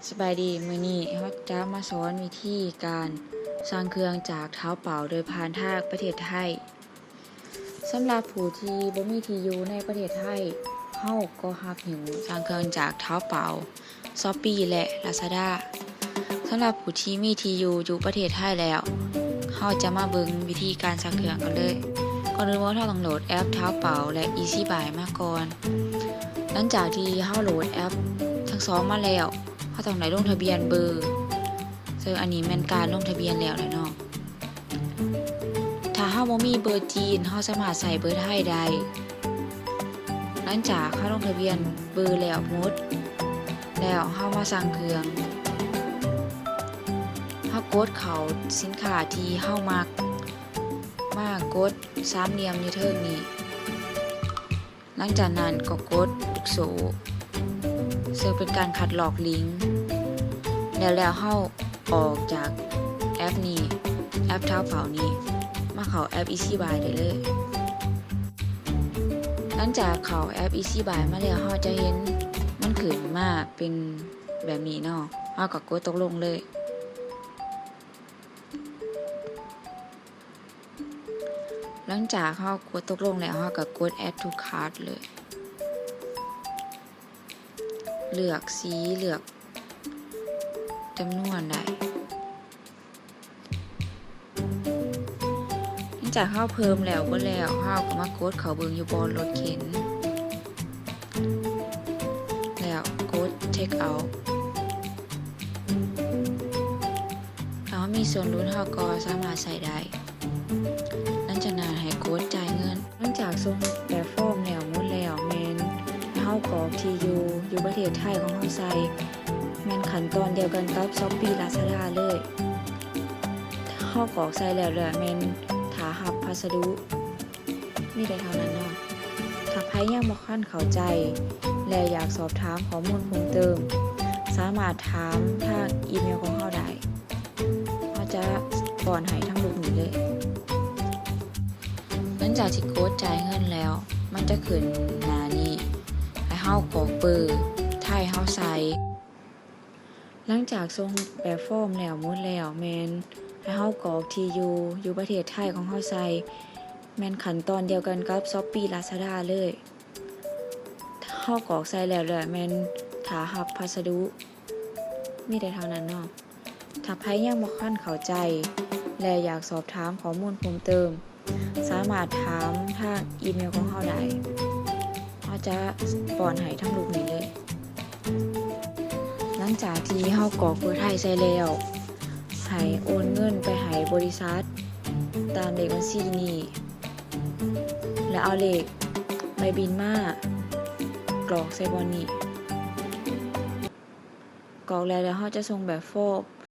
ສະບາຍດີ, ມື້ນີ້ເຮົາຈະມາສອນວິທີການສັ່ງເຄື່ອງຈາກທ້າວເປົາໂດຍຜ່ານທາງປະເທດໄທ. ສຳລັບຜູ້ທີ່ບໍ່ມີທີ່ຢູ່ໃນປະເທດໄທ, ເຮົາກໍຮັບຫິ້ວສັ່ງເຄື່ອງຈາກທ້າວເປົາ, Shopee ແລະ Lazada. ສຳລັບຜູ້ທີ່ມີທີ່ຢູ່ຢູ່ປະເທດໄທແລ້ວ, ເຮົາຈະມາເບິ່ງວິທີການສັ່ງເຄື່ອງກັນເລີຍ. ກ່ອນອື່ນໝົດເຮົາຕ້ອງໂຫຼດແອັບທ້າວເປົາ ແລະ Easy Buy ມາກ່ອນ. ຫຼັງຈາກທີ່ເຮົາໂຫຼດແອັບທັງສອງມາແລ້ວ, ເຮົາຕ້ອງໄດ້ລົງທະບຽນເບີ, ເຊິ່ງອັນນີ້ແມ່ນການລົງທະບຽນແລ້ວແຫຼະເນາະ. ຖ້າເຮົາບໍ່ມີເບີຈີນ, ເຮົາສາມາດໃຊ້ເບີໄທໄດ້. ຫຼັງຈາກເຮົາລົງທະບຽນເບີແລ້ວໝົດ, ແລ້ວເຮົາມາສັ່ງເຄື່ອງ, ເຮົາກົດເຂົ້າສິນຄ້າທີ່ເຮົາມັກ, ມາກົດສາມຫຼ່ຽມຢູ່ເທິງນີ້. ຫຼັງຈາກນັ້ນກໍກົດລູກໂສ້, ເຊິ່ງເປັນການຄັດລອກລິງ, ແລ້ວ ແລ້ວເຮົາອອກຈາກແອັບນີ້, ແອັບທ້າວເປົານີ້, ມາເຂົ້າແອັບ Easy Buy ໄດ້ເລີຍ. ຫຼັງຈາກເຂົ້າແອັບ Easy Buy ມາແລ້ວ, ເຮົາຈະເຫັນມັນຂຶ້ນມາເປັນແບບນີ້ເນາະ, ເຮົາກໍກົດຕົກລົງເລີຍ. ຫຼັງຈາກເຮົາກົດຕົກລົງແລ້ວ, ເຮົາກໍກົດ Add to Cart ເລີຍ. ເລືອກສີ, ເລືອກຈຳນວນໄດ້. ຫຼັງຈາກເຮົາເພີ່ມແລ້ວເບິດແລ້ວ, ເຮົາກໍມາກົດເຂົ້າເບິ່ງຢູ່ບ່ອນລົດເຂັນ. ແລ້ວກົດ Check Out. ຖ້າເຮົາມີສ່ວນຫຼຸດ, ເຮົາກໍສາມາດໃຊ້ໄດ້. ຫຼັງຈາກນັ້ນໃຫ້ກົດຈ່າຍເງິນ. ຫຼັງຈາກສົ່ງແບບຟອມແລ້ວໝົດແລ້ວ, ແມ່ນໃຫ້ເຮົາກອກທີ່ຢູ່, ຢູ່ປະເທດໄທຂອງເຮົາໃສ່, ແມ່ນຂັ້ນຕອນດຽວກັນກັບ Shopee Lazada ເລີຍ. ເຮົາກອກໃສ່ແລ້ວ, ແລ້ວແມ່ນຖ້າຮັບພັດສະດຸ. ມີໄດ້ເທົ່ານັ້ນເນາະ. ຖ້າໃຜຍັງບໍ່ທັນເຂົ້າໃຈ ແລະ ຢາກສອບຖາມຂໍ້ມູນເພີ່ມເຕີມ, ສາມາດຖາມທາງອີເມວຂອງເຮົາໄດ້. ເຮົາຈະປ້ອນໃຫ້ທາງລູກໜີເລີຍ. ຫຼັງຈາກທີ່ກົດຈ່າຍເງິນແລ້ວ, ມັນຈະຂຶ້ນໜ້ານີ້, ໃຫ້ເຮົາກອກເບີໄທເຮົາໃສ່. ຫຼັງຈາກສົ່ງແບບຟອມແລ້ວໝົດແລ້ວ, ແມ່ນໃຫ້ເຮົາກອກທີ່ຢູ່, ຢູ່ປະເທດໄທຂອງເຮົາໃສ່, ແມ່ນຂັ້ນຕອນດຽວກັນກັບ Shopee Lazada ເລີຍ. ເຮົາກອກໃສ່ແລ້ວ, ແລ້ວແມ່ນຖ້າຮັບພັດສະດຸ. ມີໄດ້ເທົ່ານັ້ນເນາະ. ຖ້າໃຜຍັງບໍ່ທັນເຂົ້າໃຈ ແລະ ຢາກສອບຖາມຂໍ້ມູນເພີ່ມເຕີມ, ສາມາດຖາມທາງອີເມວຂອງເຮົາໄດ້. ເຮົາຈະປ້ອນໃຫ້ທາງລູກນີ້ເລີຍ. ຫຼັງຈາກທີ່ເຮົາກອກເບີໄທໃສ່ແລ້ວ, ໃຫ້ໂອນເງິນໄປໃຫ້ບໍລິສັດຕາມເລກບັນຊີນີ້ ແລະ ເອົາເລກໃບບິນມາກອກໃສ່ບ່ອນນີ້. ກອກແລ້ວ, ແລ້ວເຮົາຈະສົ່ງແບບຟອມ